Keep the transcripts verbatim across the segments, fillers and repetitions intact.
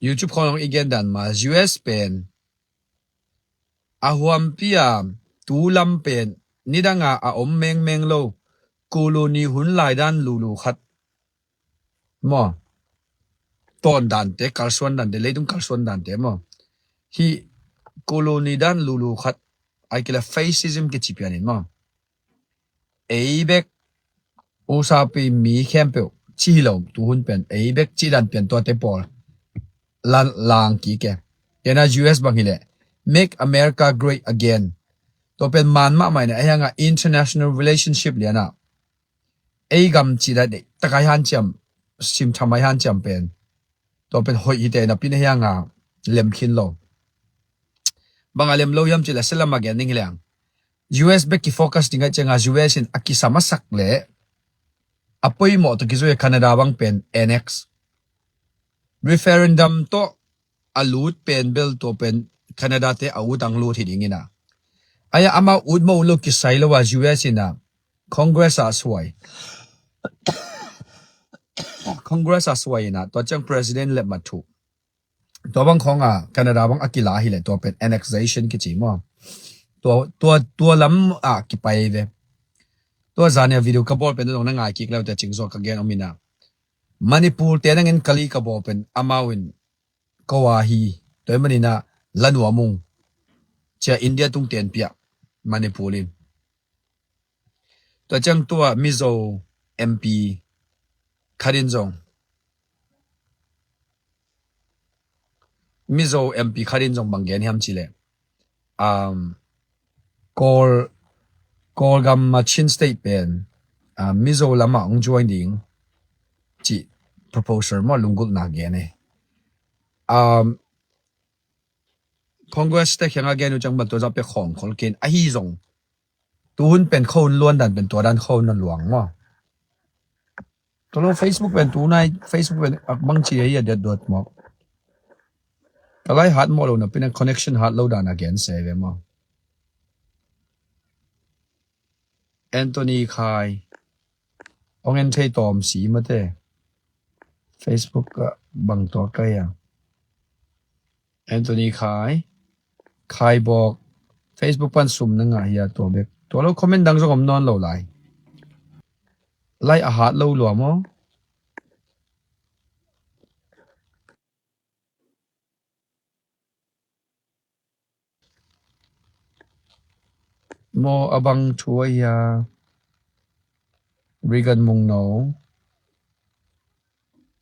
YouTube khawng i gen dan mah, U S pen a huampi a tu lam pen nidanga a om mengmeng lo, colony hun lai dan lulu khat maw, tawn dante, kalsuan dante, leitung kalsuan dante maw, hih colony dan lulu khat ai kila fascism kici pianin maw, ei bek usapi mi khempeuh ci hi lo, tuhun pen ei bek ci dan pian tuate pawl lan lang kik e. Tena U S bang hileh Make America Great Again, tua pen man mahmah ina a hianga international relationship liana ei gam ci dan takai hanciam, simtham ai hanciam pen tua pen hoih hite napi na hianga lem khin lo. Banga lem lo hiam cila selam a gen ding hileng, U S bek ki focus ding ai cianga U S in a kisa masak le a poimawh tawh kizui Canada bang pen annex, referendum tawh a lut pen bel tua pen Canada te a ut ang lut hi ding ina. Aya amau ut maw ut lo kisai lo a U S ina Congress a suai. Congress a suai ina tua ciang president leh mathu. Tua bang khawng a Canada bang a kila hileh tua pen annexation kici maw. Tua, tua, tua lam a kipai ve. Tua zania video ka bawl pen zong na ngai kik leu te cingzaw ka gen om ina. Manipur te nangin kali ka bawl pen amau in ko a hi. Tua i manina lanuamung cia India tung ten piah Manipur in. Tua ciang tua Mizo M P khatin zong, Mizo M P khatin zong bang gen hiam cileh, um, Kawl, Kawlgam a Chin State pen, um, Mizo lamah hong join ding cih proposal maw lunggulhna gen e. Um, Congress te khianga gen uh ciang ban tua zah pia khawng khol ken ahi zong tuhun pen khawng luan dan pen tua dan khawng na luang maw. Tolo Facebook pen tunai Facebook pen akbang ci ahi a diat duat maw. Ka lai hat maw lo na pina connection hat lo dan a gen se ve maw. Anthony Khai. Ong en thei tawm si mate. Facebook ah bang tua kai a. Anthony Khai. Khai bawk. Facebook pan sum na ngah hia tua bek. Tua lo comment dang zong om nawn lo lai. Lai a hat lo lua maw. Maw a bang thu a hia. Reagan Mungno.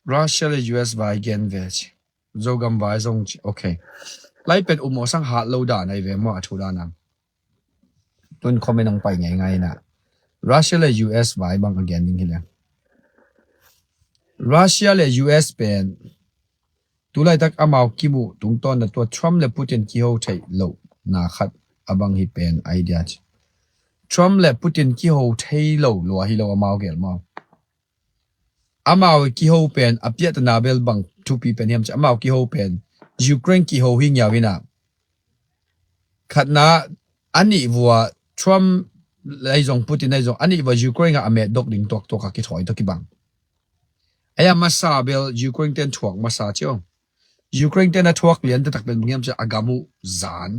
Russia le U S vai gen ve ci. Zogam vai zong ci. Ok. Lai pet um aw sang hat lo dan ai ve maw a thu dan ang. Tun comment ang pai ngai ngai na. Russia le U S vai bang a gen ding hileng. Russia le U S pen tulaitak amau kimuh tungtawn na tua Trump le Putin kiho theih loh na khat a bang hi pen idea ci. Trump le Putin kiho thei lo lua hi lo amau gel maw. Amau kiho pen a piahtana bel bang thupi pen hiam ci amau kiho pen Ukraine kiho hi ngiau ina. Khatna a nih vua Trump lai zong Putin lai zong a nih vua Ukraine a a met dok ding tuaktuak a kithawi tawh kibang. Aya masa bel Ukraine ten thuak masa cio. Ukraine ten a thuak lian taktak bel bang hiam ci a gam uh zan.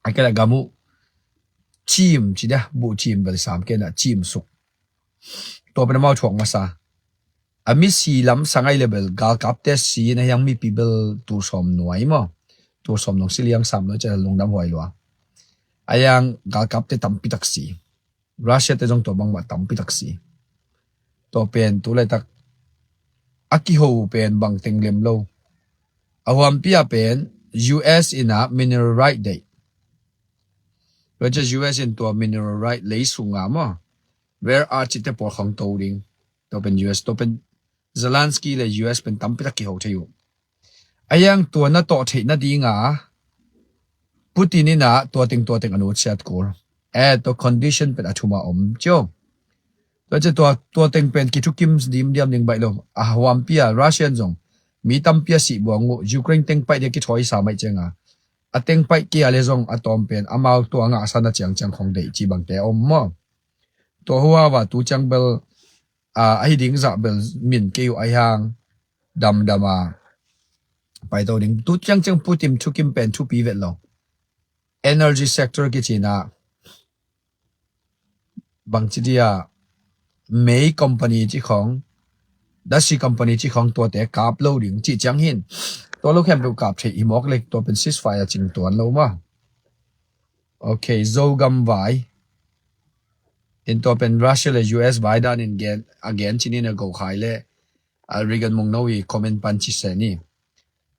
A kena gam uh cim ci dia buh cim bel sam kena cim suk. Tua pen amau thuak masa. A mi si lam sangai le bel galkapte si na hiang mipi bel tul sawm nuai maw. Tul sawm nong si liang sam nuai ci a lungdam huai lua. A yang galkapte tampi tak si. Russia te zong tua bangmah tampi tak si. Tua pen tulaitak a kiho pen bang teng lem lo. A huampi a pen U S ina mineral right deih. Russia U S in tua mineral right lei sunga maw rare earth cite pawl khong to ding. Tua pen U S tua pen Zelensky le U S pen tampi tak kiho thei uh. A yang tua na tawh theih nadinga Putin ina tua teng tua teng a nutsiat kul. Eh, tua condition pen a thuma om cio. Tua cia tua, tua teng pen kithukim dimdiam ding baih lo. A huampi a Russian zong mi tampi a sih buang uh Ukraine teng paih dia kithawi sa maih cianga. A teng paih kia le zong a tawm pen amau tua ngahsan a ciangciang khong deih ci bangte om maw. Tua huava tu ciang bel a, ahi ding zah bel min kei uh ahi hang damdama Pai to ding. Tu ciangciang Putin thukim pen thupi vet lo. Energy sector kici na, bangci dia, mei company ci khong, dasi company ci khong tuate kap lo ding ci ciang hin. Tua lo khempeuh kap thei hi mawk le tua pen ceasefire cing tuan lo ma. Ok, Zogam vai. In tua pen Russia le U S vai dan in gen, a gen cinin a go khai le, a Reagan Mungno i comment pan ci se ni.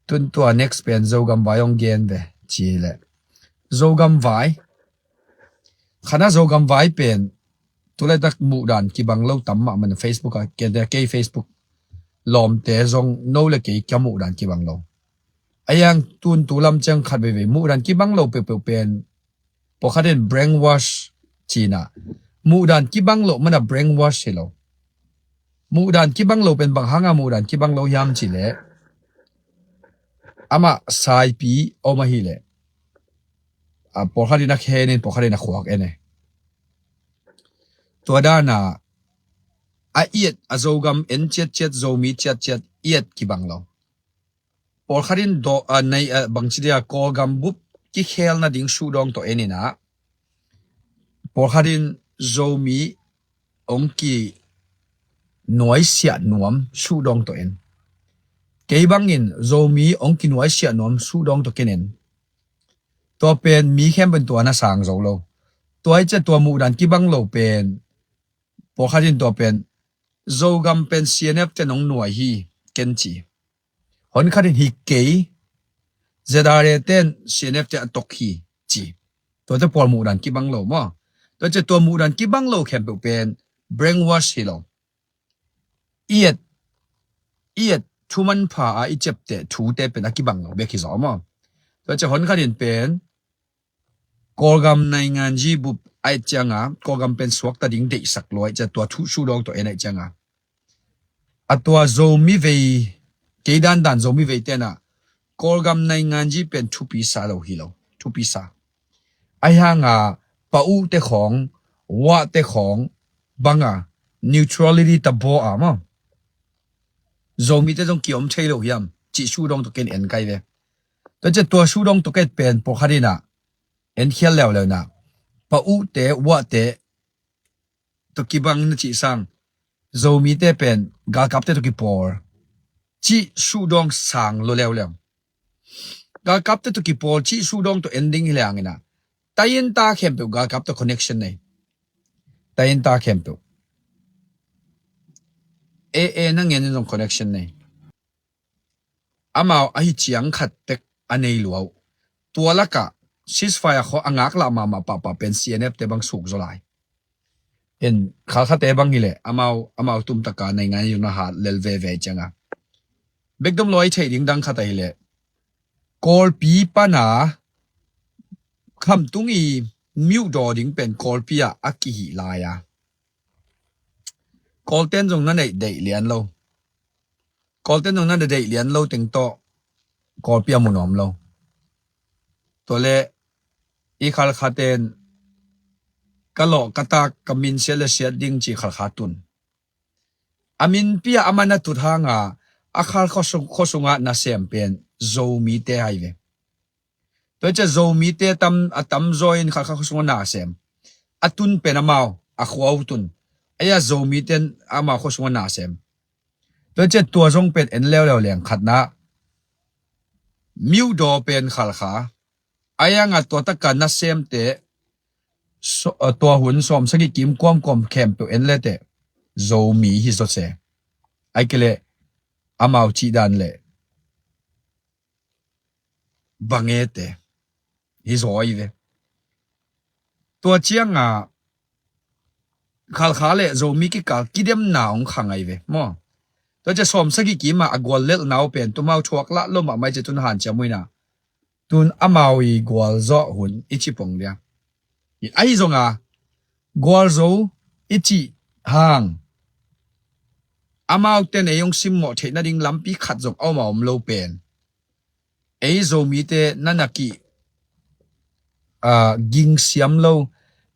Tun tua next pen Zogam vai ong gen ve ci le. Zogam vai. Khana Zogam vai pen tulaitak muhdan kibang lo tam mah man Facebook a kei Facebook lawmte zong no le kei kia muhdan kibang lo. A yang tun tu lam ciang khat veivei muhdan kibang lo peuhpeuh pen pawlkhat in brainwash cina. Muhdan kibang lo mana brainwash hi lo. Muhdan kibang lo pen bang hanga muhdan kibang lo hiam ci le amah saipi om ahi le a pawlkhat in a khenin pawlkhat in a khuak en e. Tua dana a iat a Zogam en ciatciat Zomi ciatciat iat kibang lo. Pawlkhat in dawh a nei a bangci dia Kawlgam bup kikhel nading suhdawng tawh en ina pawlkhat in Zomi ong ki nuaisiah nuam suhdawng tawh en. Kei bangin Zomi ong ki nuaisiah nuam suhdawng tawh ken en. Tua pen mi khempeuh in tua na sang zo lo. Tua i cia tua muhdan kibang lo pen pawlkhat in tua pen Zogam pen C N F te nong nuai hi ken ci. Hon khat in hi kei Z R A ten C N F te a tok hi ci. Tuate pawl muhdan kibang lo maw? Tua cia tua muhdan kibang lo khempeuh pen brainwash hi lo. Iat iat thuman pha a i ciapteh thute pen a kibang lo bek hi zaw maw? Tua cia hon khat in pen Kawlgam nainganji bup aih cianga Kawlgam pen suakta ding deihsak lua aih cia tua thu sudawng tua en aih cianga a tua Zomi vei kei dandan Zomi vei tena Kawlgam nainganji pen thupi sa lo hi lo, thupi sa. Aih hanga pa uh te khawng wah te khawng banga neutrality ta baw a maw? Zomi te zong kiom thei lo hiam cih sudawng tua ken en kai ve. Tua cia tua sudawng tua ken pen pawlkhat ina en khial leuleu na pa uh te wah te tua kibang na cih sang Zomi te pen galkap te tua kipawl cih sudawng sang lo leuleu. Galkap te tua kipawl cih sudawng tua en ding hi leangina tayin ta khempeuh galkap tua connection nei. Tayin ta khempeuh A A na ngen in zong connection nei. Amau ahi ciang khat tek a nei lua uh. Tua lakah ceasefire khaw a ngaklah mahmah pahpah pen C N F te bang suk zaw lai. In khalkhate bang hileh amau amau tumtaka naingan yuna hat lel veve cianga bekdom lawi theih ding dang khat ahileh Kawlpi pana khamtung i miuhdaw ding pen Kawlpi ah a kihih lai a Kawlten zong na neih deih lian lo. Kawlten nong na deih lian lo teng tawh Kawlpi a mu nuam lo. Tuale i khalkhaten ka lawh ka tak ka min siat le siat ding ci khalkha tun. A minpi a amana tut hanga a khal khuasung, khuasungah nasem pen Zomite hai ve. Tua cia Zomite tam a tamzaw in khalkha khuasungah nasem. A tun pen amau a khua uh tun. Aia Zomite amau khuasungah nasem. Tua cia tua zong pen en leuleu leng khatna miuhdaw pen khalkha. Aia nga tua taka nasemte tua hun sawm sagih kim kuamkuam khempeuh en leteh Zomi hi zawse. Ai kele amau cihdan le bangete hi zaw ahi ve. Tua cianga khalkha le Zomi kikal kidemna hong khang ahi ve maw? Tua cia sawm sagih kima a gual lelhna uh pen tumau thuak lah lo mahmah i cia tun hanciam uh ina tun amau i gualzawh hun i ci pong dia. Ahi zonga gualzo i cih hang amaute nei hong simmawh theih nading lampi khat zong a om a om lo pen ei Zomite na na ki gingsiam lo,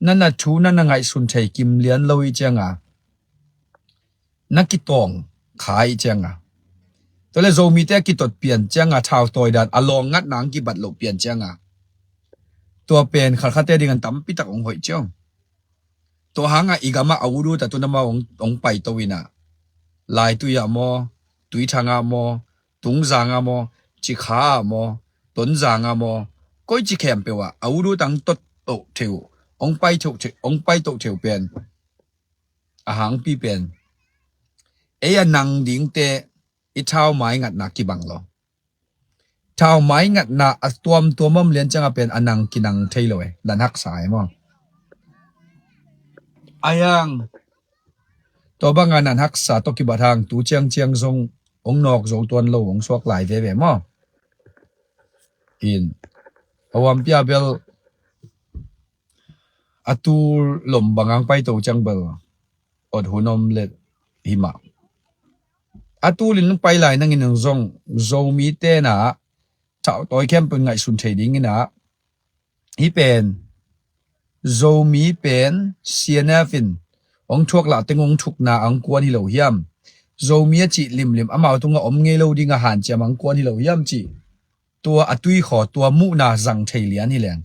na na thu na na ngaihsun thei kim lian lo i cianga na kitawng kha i cianga Tua le Zomite a kitot pian cianga thau tawi dan a lawng ngatna ang kibat loh pian cianga tua pen khalkhate dingan tampitak ong hoih ciang. Tua hanga i gama a udu tatu nama ong, ong paito ina. Laitui ah maw, Tuithang ah maw, Tungzang ah maw, Cikha ah maw, Tonzang ah maw, koi ci khempeuh ah a udu tang tot toh theu, ong pai toh theu, ong pai toh theu pen a hangpi pen ei a nang dingte i thau mai ngatna kibang lo. Thau mai ngatna a tuamtuam om lian cianga pen a nang kinang thei lo e, nan haksa e maw? Ayang tua banga nan haksa tawh kibat hang tu ciangciang zong ong nawk zo tuan lo, ong suak lai veve maw? In a huampia bel a tul lom bangang paito ciang bel ot hun om let himah. A tulin pai lai nangin zong Zomi tena thau tawi khempeuh ngaihsun thei dingina hi pen Zomi pen C N F in ong thuak lah teng ong thukna ang kuan hi lo hiam? Zomi a cih limlim amau tunga om ngei lo dinga hanciam ang kuan hi lo hiam cih tua a tuikhaw tua muhna zang thei lian hi leng.